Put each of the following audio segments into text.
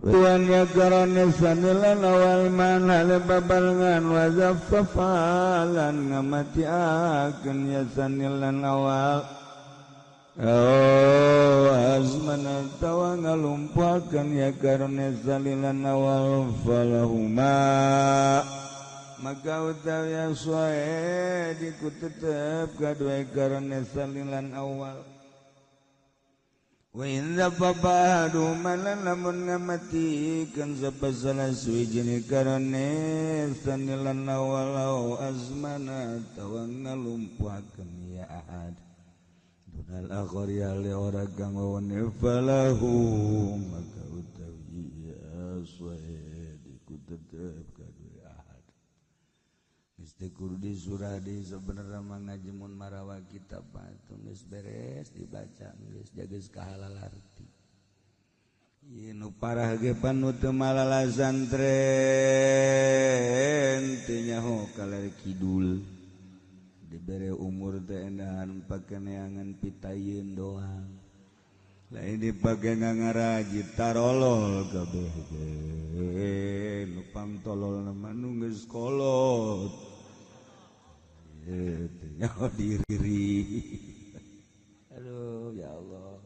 Tuan ya karone sanilan awal mana lebabarengan wazaffafalan ngamatiakeun ya sanilan awal. Oh azmana tawa ngalumpuhakeun ya karone sanilan awal falahuma maka utawi soe diku tetep kadue karone sanilan awal. Wa inza babadu malan lamun ngamatikeun sapa salah suwijine karone sanilan awal azmana tawa ngalumpuhakeun ya ahad dunal akhir ya li ora kang wone falahu maka utawi ya soe diku tetep kadue ahad. Geus teu kudu disuradi sebenarnya mah ngaji mun marawa kitab atuh geus beres dibaca geus jageus kahalal arti. Ieu nu parah ge pan nu teu malala santren teu nyaho kaler kidul. Dibere umur teh endahan pakeneangan pitayeun doang. Lain dipake ngangaraji tarolol kabeh ge. Nu pangtolol mah nu geus kolot. Nyaho diri. Aduh ya Allah.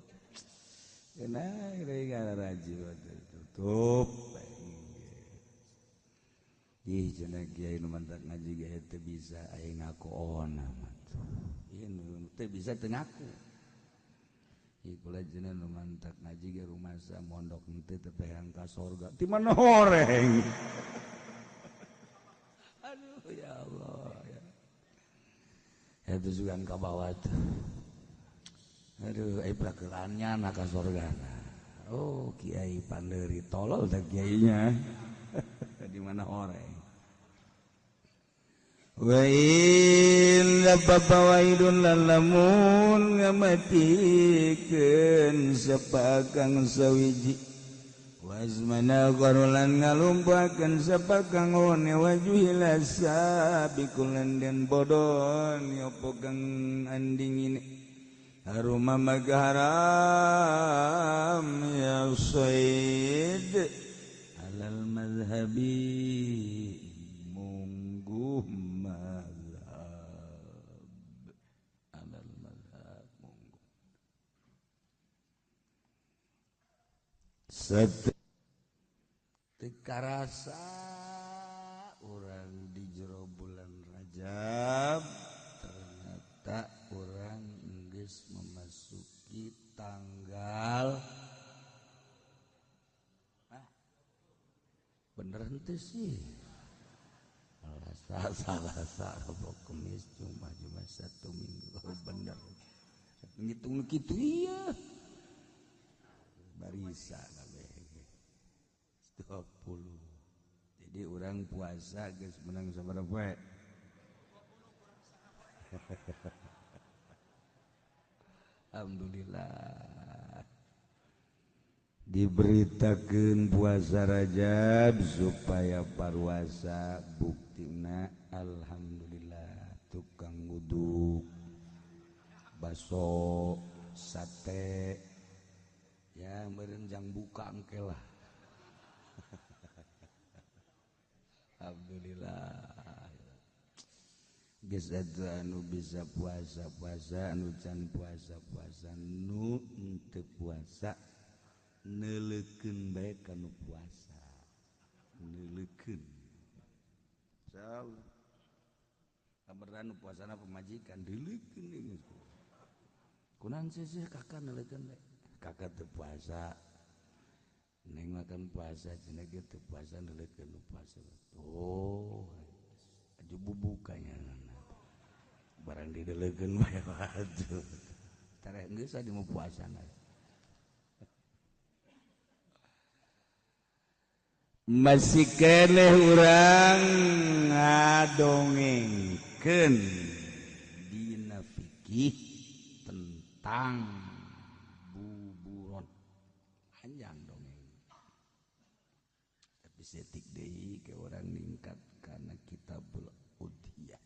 Kena ngaraji tutup. Ih cenah kiai nu mantak ngaji ge teu bisa aya ngaku ona mah. Ieu nu teu bisa teu ngaku. Ih kula cenah nu mantak ngaji ge rumasa mondok teu tepehan ka sorga. Ti mana horeng. Aduh ya Allah ya. Itu juga ka bawah tuh. Aduh, ai prakelannya na ka sorgana. Oh, kiai pandeuri tolol teh kiainya. Di mana horeng. Wa in labawaidun lalamun ngamatikeun sapa kang sawiji. Wazmana qarulan ngalumpakeun sapa kang one wajuhila sabikulan dan bodon yopo kang andingine haruma magaharam ya said alal mazhabi mungguh mazhab alal mazhab mungguh set karasa orang di jero bulan Rajab ternyata orang geus memasuki tanggal bener henteu sih salah Rebo Kemis cuma satu minggu bener ngitung kitu iya barisa kabeh 20. Jadi orang puasa geus menang sabaraha poe? Alhamdulillah. Diberitakeun puasa Rajab supaya parwasa buktina alhamdulillah tukang wuduk baso sate ya meureun jang buka engke lah. Alhamdulillah. Geus atuh anu bisa puasa-puasa anu can puasa-puasa nu teu puasa neuleukeun bae kanu puasa neuleukeun insyaallah kaberan nu puasana pamajikan diuleukeun geus kunaon sih kakak neuleukeun bae kakak teu puasa neng makan puasa cenah ge teu puasa neuleukeun nu puasa oh aju bubukanya barang dideleukeun bae atuh tareh geus adi mau puasana. Masih keneh urang ngadongengkeun dina fikih tentang buburon panjang dongeng tapi setik deui ke orang ningkat karena kitabul udhiyah.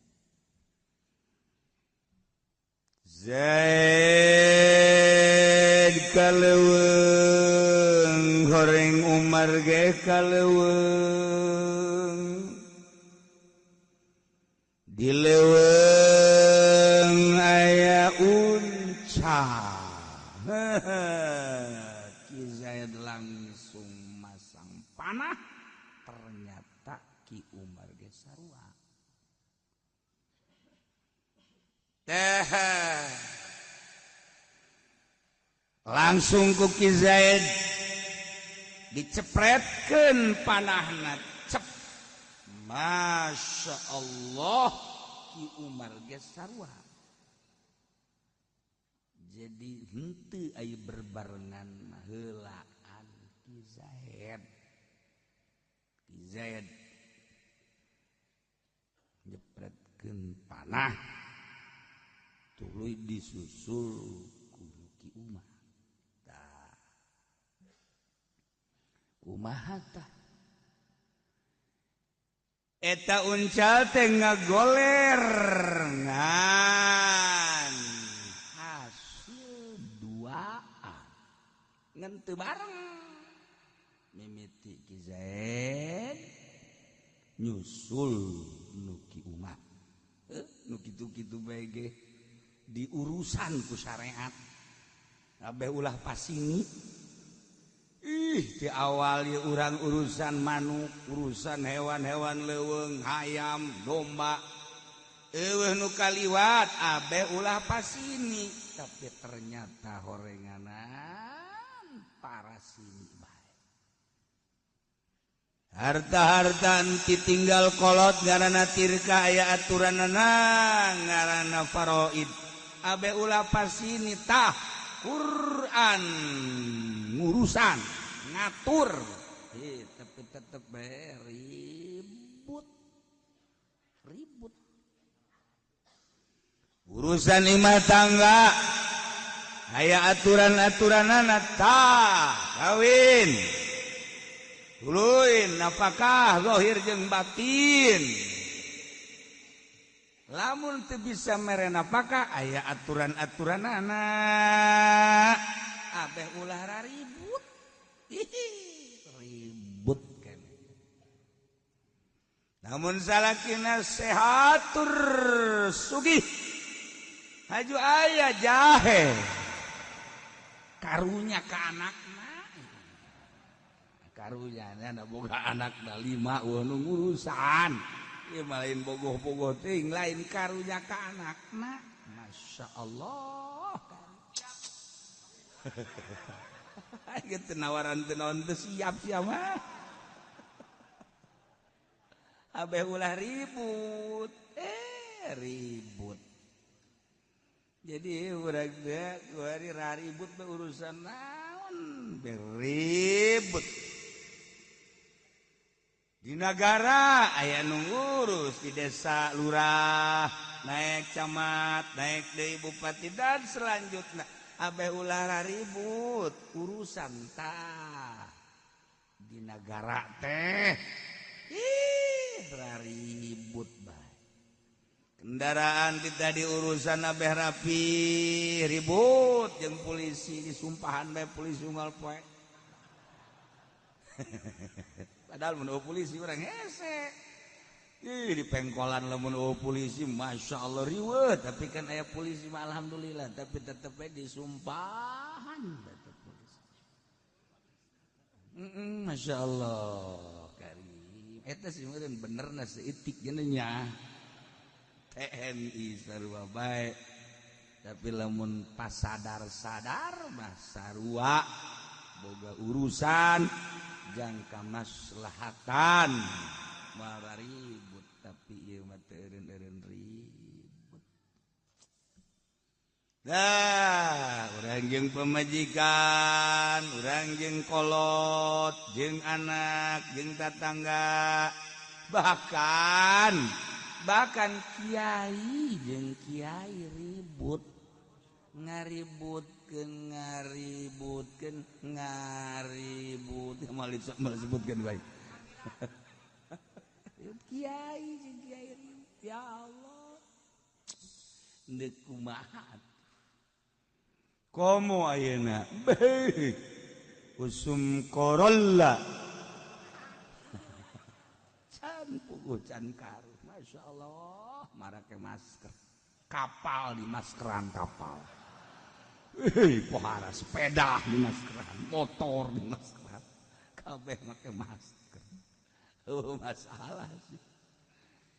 Zaid kaleuweung horeng Umar ge ka leuweung di leuweung aya unca. Ki Zaid langsung masang panah, ternyata Ki Umar ge sarua. Teh langsung ku Ki Zaid dicepretkeun panahna, cep. Masya Allah, Ki Umar ge sarua. Jadi henteu aya berbarengan heulaan Ki Zaid. Ki Zaid nyepretkeun panah tuluy disusul ku Ki Umar. Tah kumaha tah eta uncal teh ngagoler ngan hasil duaan ngan teu bareng mimiti Ki Zaid nyusul nu Ki Umar. Nu kitu-kitu bae ge diurusan ku syariat kabeh ulah pasini. Ih di awal ieu urang urusan manuk, urusan hewan-hewan leuweung, hayam, domba, eueuh nu kaliwat abeh ulah pasini, tapi ternyata horenganan para sini bae. Harta-harta tinggal kolot ngaranna tirka aya aturanana ngaranna faraid abe ulah pasini. Tah Quran ngurusan ngatur, tapi tetep bae ribut ribut urusan imah tangga aya aturan-aturanana. Tah kawin tuluy nafkah zahir jeung batin, lamun teu bisa mere nafkah aya aturan-aturanana abeh ulah ribut. Ribut kene. Namun salakina sehatur sugih haju aya jahe karunya ka anakna, karunya na boga anakna 5 eueuh nu ngurusan ieu mah lain bogoh-bogoh teuing, lain karunya ka anakna. Masya Allah. Gitu nawaran teu naon teu siap sia mah. Abeh ulah ribut, ribut. Jadi urang teh kuari ribut mah urusan naon beribut. Di negara aya nu ngurus, di desa lurah, naik camat, naik deui bupati dan selanjutnya. Abeh ulah ribut urusan tah di negara teh. Ih, ribut bae. Kendaraan kita diurusan abeh rapi ribut jeung polisi disumpahan bae polisi unggal poe. Padahal mun polisi urang hese. Ih, di pengkolan lamun polisi Masya Allah riweuh, tapi kan aya polisi mah alhamdulillah, tapi tetep we disumpahan tetep polisi. Masya Allah karim. Eta sih meureun benerna seutik nya. TNI sarua bae. Tapi lamun pas sadar-sadar mah sarua boga urusan jangka maslahatan malah ribut, tapi ieu mah teu eureun-eureun ribut. Dah, urang jeung pamajikan, urang jeung kolot, jeung anak, jeung tatangga, bahkan kiai jeung kiai ribut, ngaributkeun ngaributkeun ngaribut, malah sebutkeun bae. Kiai jeung kiai ribut, ya Allah. Deuk kumaha? Komo ayeuna. Beuh. Usum Corolla. Can puguh can karu. Masya Allah, marake masker. Kapal di maskeran kapal. Hei, pohara sepeda di maskeran, motor di maskeran. Kabeh make masker. Oh, masalah sih.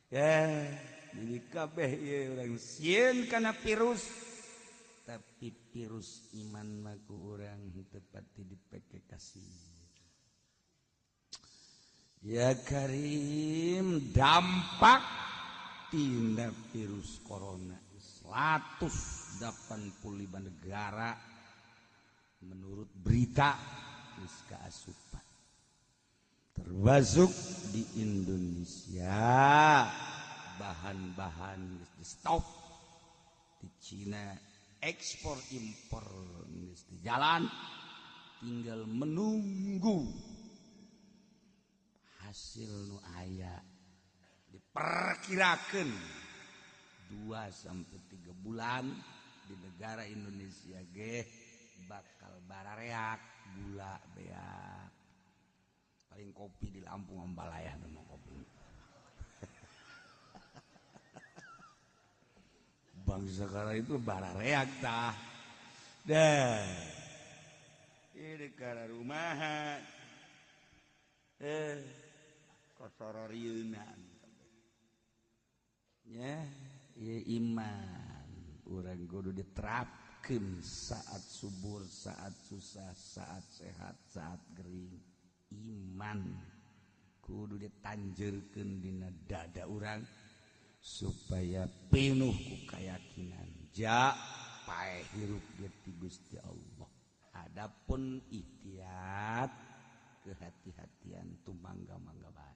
Ya, jadi kabeh ieu urang sieun kana virus. Tapi virus iman mah ku urang henteu pati dipeke kasih. Ya Karim, dampak tindak virus corona 185 negara menurut berita geus kaasupan, termasuk di Indonesia. Bahan-bahan geus di stop di Cina, ekspor impor geus di jalan, tinggal menunggu hasil nu aya. Diperkirakan 2 sampai 3 bulan di negara Indonesia ge bakal barareak gula beak, paling kopi di Lampung ambalaya nu kopi. Bangsa kala itu barareak tah. Dah. Ini negara rumahan. Kosororieunan. Ya, ya iman urang kudu diterapkeun saat subur, saat susah, saat sehat, saat gering. Iman kudu ditanjeurkeun dina dada urang supaya pinuh ku keyakinan ja paeh hirup ge ti Gusti Allah. Adapun ikhtiar kehati-hatian tumangga-mangga bae.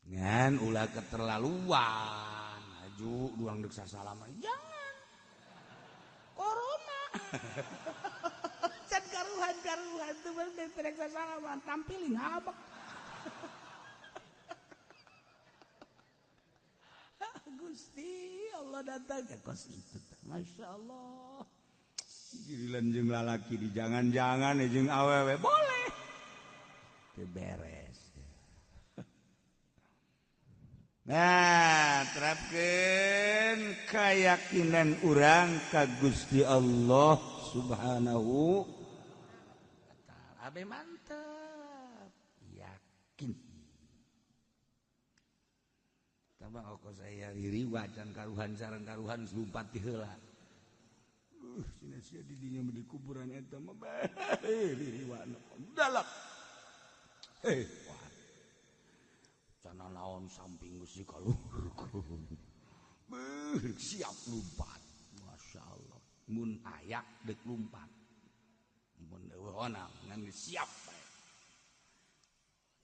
Ngan ulah keterlaluan, aju duang deuk sasalaman. Jangan. Corona. Can karuhan-karuhan tuh bener sasalaman, tampilin habek. Gusti Allah datang ke kos itu. Masya Allah. Giliran jeung lalaki di jangan-jangan jeung awewe boleh. Teu beres. Nah, terapkeun keyakinan urang ka Gusti Allah Subhanahu wa taala. Abe mantep, yakin. Tambah oko saya ririwa can karuhan sareng karuhan lumpat ti heula. Sina sia di dinya di kuburan eta mah bae ririwana. Dalak. Wah. Cana naon samping Gusti kaluhur. Beuh, siap lumpat. Masya Allah. Mun ayak dek lumpat. Mun eueuh onang ngan siap bae.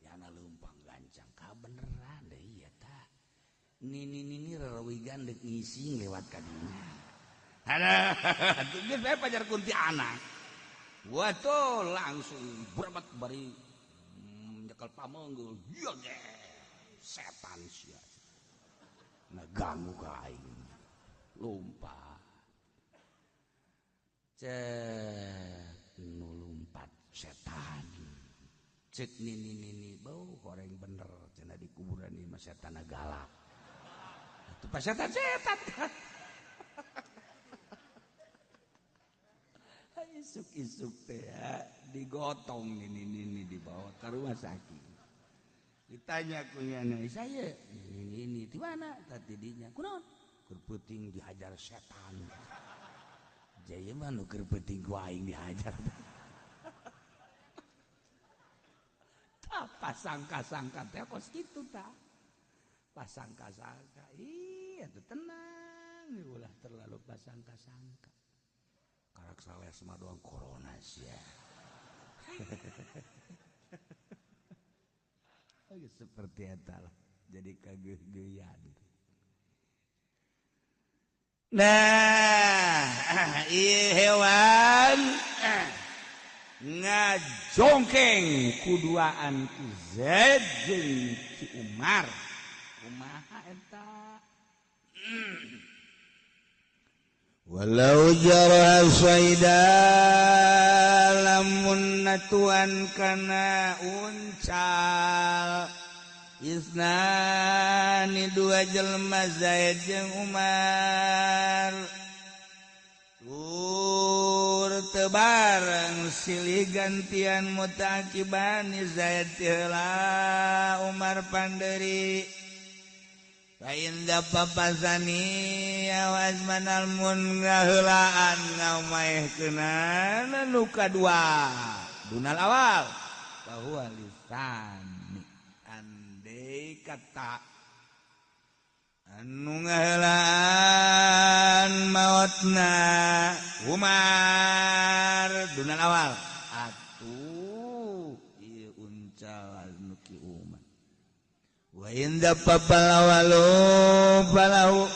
Yana leumpang gancang ka beneran deh ieu tah. Nini-nini rerawigan dek ngising lewat ka dinya. Aduh, geus bae pajar kunti anak. Wah tuh langsung beramat bari nyekel pameunggul. Ieu ge setan sia. Ngaganggu ka aing. Lompat. Cek nu lumpat setan. Cek nini-nini bau horeng bener cenah di kuburan ieu mah setan galak. Atuh pas setan-setan kan. Isuk-isuk teh ya, digotong nini-nini dibawa ke rumah sakit. Ditanya kunyana, saya nini-nini di mana? Tadi dinya kunaon? Keur peuting dihajar setan. Jaya mah nu keur peuting ku aing dihajar. Tah pasangka-sangka teh kos kitu tah. Pasangka-sangka, ih atuh tenang ulah terlalu pasangka-sangka. Karak saleh mah doang corona sia. Seperti eta lah, jadi kageuh-geuyan. Nah, ieu hewan ngajongkeng kuduaan ki Zaid jeung Ki Umar. Kumaha eta? Walau jara saida lamun natuan kana uncal isnani dua jelma Zaid jeung Umar tur teu bareng silih gantian mutaakibani Zaid ti heula Umar panderi. Inda papasani awas manal mun ngaheulaan ngamaehkeunana nu kadua dunal awal bahwa lisani andai kata anu ngaheulaan maotna Umar dunal awal atuh ieu uncal nu ki Umar. Wa inda papalawalu falahu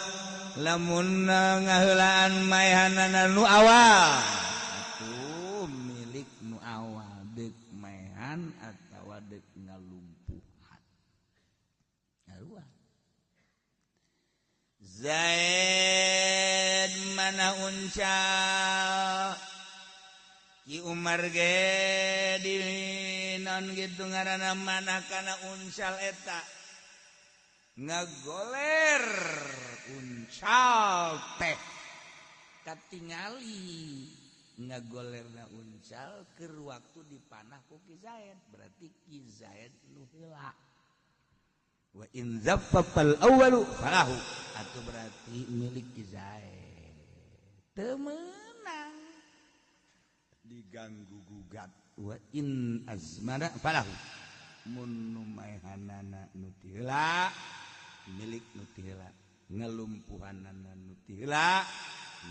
lamun ngaheulaan maehanana nu awal atuh milik nu awal deuk maehan atawa deuk ngalumpuhan. Ngaruah Zaid mana uncal Ki Umar ge di non gitu ngaranna mana kana uncal eta ngagoler uncal teh katingali ngagolerna uncal keur waktu dipanah ku Ki Zaid, berarti Ki Zaid nu heula. Wa in zaffal awwalu falahu atuh berarti milik Ki Zaid teu meunang diganggu gugat. Wa in azmara falahu mun nu maehanana nu ti heula milik nu ti heula, ngalumpuhanana nu ti heula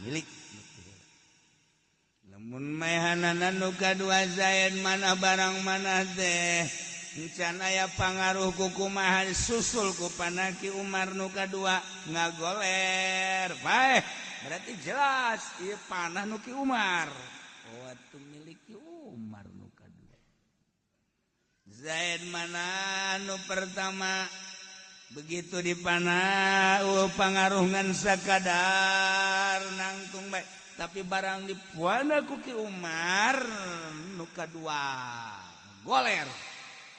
milik nu ti heula. Lamun maehanana nu kadua Zaid mana barang mana teh encan aya pangaruh ku kumaha susul ku panaki Umar nu kadua ngagoler bae, berarti jelas ieu panah nu ki Umar. Oh atuh milik ki Umar nu kadua. Zaid mana nu pertama begitu dipanah pangaruh ngan sakadar nangtung bae, tapi barang dipuana ku Ki Umar nu kadua goler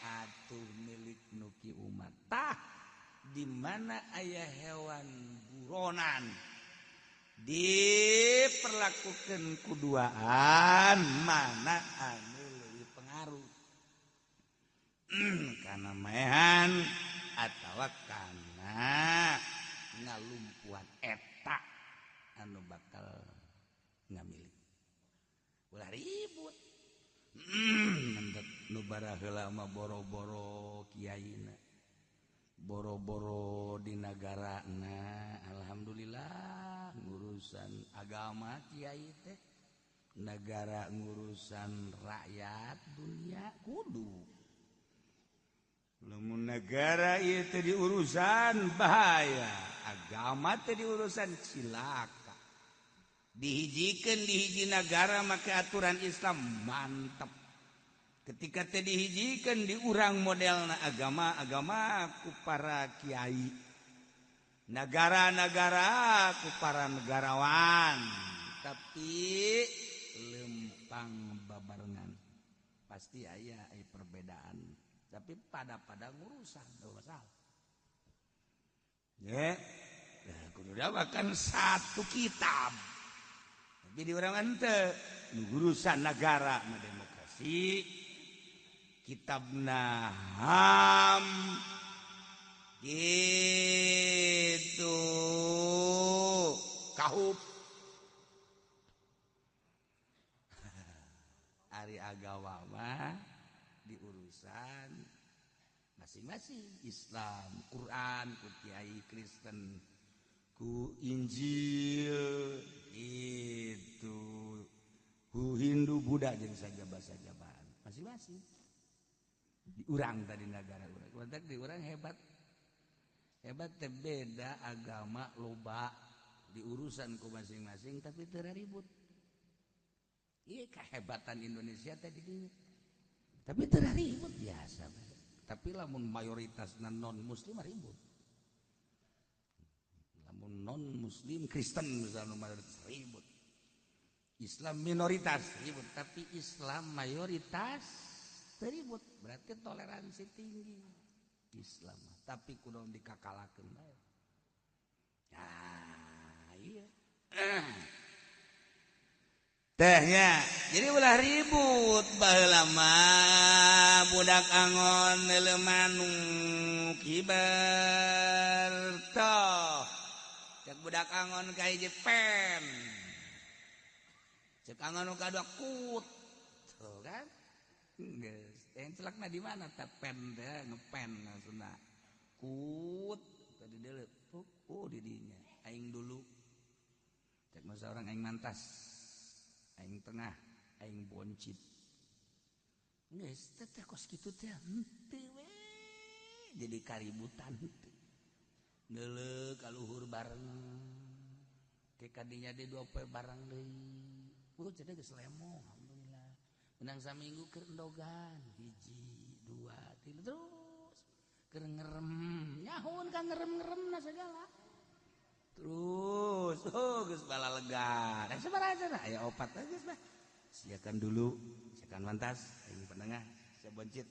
atuh milik nu Ki Umar. Tah di mana aya hewan buronan diperlakukan kuduaan mana anu leuwih pengaruh kana maehan atawa kana ngalumpuhan eta anu bakal ngamilik. Ulah ribut. Nu baraheula mah boro-boro kiaina, boro-boro di nagarana, alhamdulillah ngurusan agama kiai teh, negara ngurusan rakyat dunia kudu. Lamun negara ieu teh diurusan bahaya, agama teh diurusan cilaka. Dihijikeun di hiji nagara make aturan Islam mantep. Ketika teh dihijikeun di urang modelna agama-agama ku para kiai, negara-negara ku para negarawan, tapi lempang babarengan pasti aya perbedaan, tapi pada-pada ngurusan teu masalah. Ya, kudu bahkan satu kitab. Tapi di urang ente urusan negara mah demokrasi, kitabna HAM gitu kahup. Ari agama mah diurusan masing-masing, Islam, Quran, ku kiai Kristen, ku Injil itu, ku Hindu, Buddha jeung sajaba-sajabaan masing-masing. Di urang tadi negara urang, di urang hebat. Hebat teh beda agama loba diurusan ku masing-masing tapi teu ribut. Ieu kehebatan Indonesia teh di dieu. Tapi teu ribut biasa. Tapi lamun mayoritas non muslim ribut. Lamun Non muslim, Kristen misalnya mayoritas, ribut. Islam minoritas ribut, tapi Islam mayoritas ribut, berarti toleransi tinggi Islam. Tapi kudu dikakalakeun bae. Nah, iya. Tehnya jadi ulah ribut. Baheula mah budak angon neuleu manuk kiber toh, cek budak angon ka hiji pen, cek angon nu kadua kut. Tuh kan geus yang celakna di mana teh? Pen teh ngepen maksudna kut tadi deuleu. Oh, di dinya aing dulu, cek masa orang, aing mantas, aing tengah, aing boncit. Geus teh teh kos kitu teh henteu we jadi kaributan, henteu neuleu ka luhur bareng ke kadinya di dua poe bareng deui. Oh, jadi geus lemo, alhamdulillah. Menang saminggu keur endogan hiji dua tilu, terus keur ngerem nyahun ka ngerem-ngerem na segala. Terus oh, geus balalega dan sabaraha cenah aya opat geus mah, siakan dulu, siakan mantas, aing penengah, sia boncit.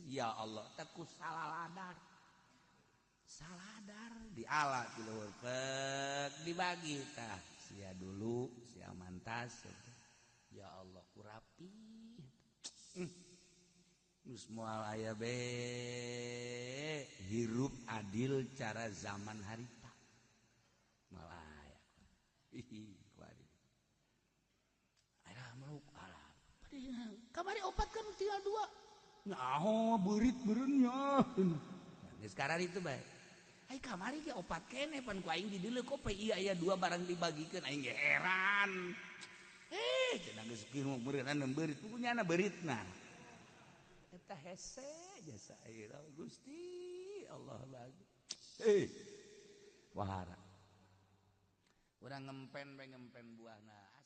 Ya Allah, teku saladar saladar di ala di luhur pek dibagi tah, sia dulu, sia mantas. Ya Allah, ku rapi. Geus moal aya be hirup adil cara zaman harita, malah aya. Ih, kuari alah meluk alah kamari opat kan tinggal dua nyaho beurit beureunnya. Geus sekarang itu bae. Ai kamari ge opat kene pan ku aing dideuleu kok pe ieu aya dua barang dibagikeun, aing ge heran. Eh, cenah geus kieu meureunna beurit, pukunya na beuritna. Eta hese jasa ieu Gusti Allah lagi. Eh. Wahara. Urang ngempen bae, ngempen buahna.